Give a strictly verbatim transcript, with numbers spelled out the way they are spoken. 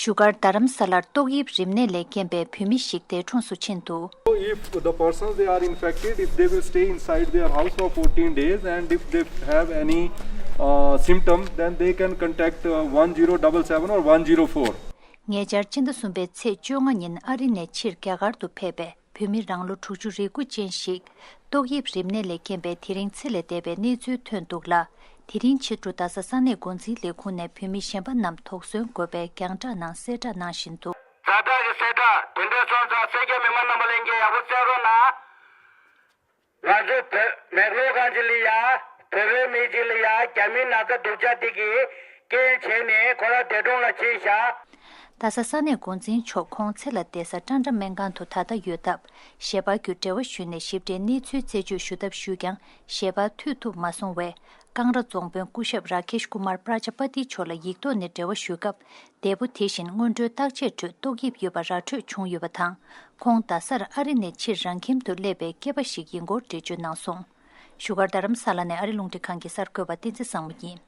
བཞུགས་སྒར་རྡ་རམ་ས་ལར་ཏོག་དབྱིབས་རིམས་ནད་ལས་རྐྱེན་པས་བོད་མི་ཞིག་འདས་གྲོངས་སུ་ཕྱིན་འདུག། If the persons they are infected, if they will stay inside their house for fourteen days and if they have any uh, symptom, then they can contact uh, one zero seven seven or one zero four. ཉེ་ཆར་ཕྱི་ཟླ་གསུམ་པའི་ཚེས་བཅོ་ལྔ་ཉིན་ཨ་རི་ནས་ཕྱིར་རྒྱ་གར་དུ་ཕེབས་པའི་བོད་མི་རང་ལོ་དྲུག་ཅུ་རེ་དགུ་ཅན་ཞིག་ཏོག་དབྱིབས་རིམས་ནད་ལས་རྐྱེན་པས་དེ་རིང་ཚེ་ལས་འདས་པའི་གནས་ཚུལ་ཐོན་འདུག་ལ། དེ་རིང་ཕྱི་དྲོ་རྡ་ས་ས་གནས་འགོ་འཛིན་ལས་ཁུངས་ནས་བོད་མི་གཞན་པ་རྣམས་དོགས་ཟོན་དགོས་པའི་རྒྱང་བསྒྲགས་ནང་གསལ་བསྒྲགས་གནང་བཞིན་འདུག། ཛ་དྲག་གི་གསལ་བསྒྲགས་དེ་འདྲ་སོང་ཙང་སེར་སྐྱ་མི་མང་རྣམ་པ་ལྷན་རྒྱས་ཡག་པོ་གསན་རོགས་གནང་། ང་ཚོ་བོད་མེག་ལོར་གང་ཅི་ལ་ཡ། བོད་པའི་མི་གཅིག་ལ་ཡ་རྒྱ་མིའི་ན་ཚ་སྡུག་ཅག་འདི་གིས་རྐྱེན་བྱས་ནས་ཁོ་རང་འདས་གྲོངས་ལ་ཕྱིན་ཤག། རྡ་ས་ས་གནས་འགོ་འཛིན་མཆོག་ཁོང་ཚེ་ལ་འདས་ས་ཀྲན་ཀྲ་སྨན་ཁང་དུ་ད་ལྟ་ཡོད་སྟབས། ཞལ་པར་བརྒྱུད་འབྲེལ་བ་ཞུས་ནས་ཞིབ་ཕྲའི་གནས་ཚུལ་རྩད་གཅོད་ཞུ་ཐབས་ཞུས་ཀྱང་ཞལ་པར་མཐུད་ཐུབ་མ་སོང་བས། ཀང་ར་རྫོང་དཔོན་སྐུ་ཞབས་ར་ཁེཤ་ཀུ་མར་པྲ་ཇ་པ་ཏི་མཆོག་ལ་ཡིག་ཐོག་ནས་འབྲེལ་བ་ཞུས་སྐབས། འདས་པོ་དེ་བཞིན་སྔོན་འགྲོའི་བརྟག་དཔྱད་ཁྲོད་ཏོག་དབྱིབས་ཡོད་པ་ར་འཕྲོད་བྱུང་ཡོད་པ་དང་། ཁོང་རྡ་སར་ཨ་རི་ནས་ཕྱིར་རང་ཁྱིམ་དུ་སླེབས་པའི་སྐྱེས་པ་ཞིག་ཡིན་སྐོར་འགྲེལ་བརྗོད་གནང་སོང་། བཞུགས་སྒར་རྡ་རམ་ས་ལ་ནས་ཨ་རི་རླུང་འཕྲིན་ཁང་གི་གསར་འགོད་པ་བསྟན་འཛིན་བཟང་མོ་ཡིན།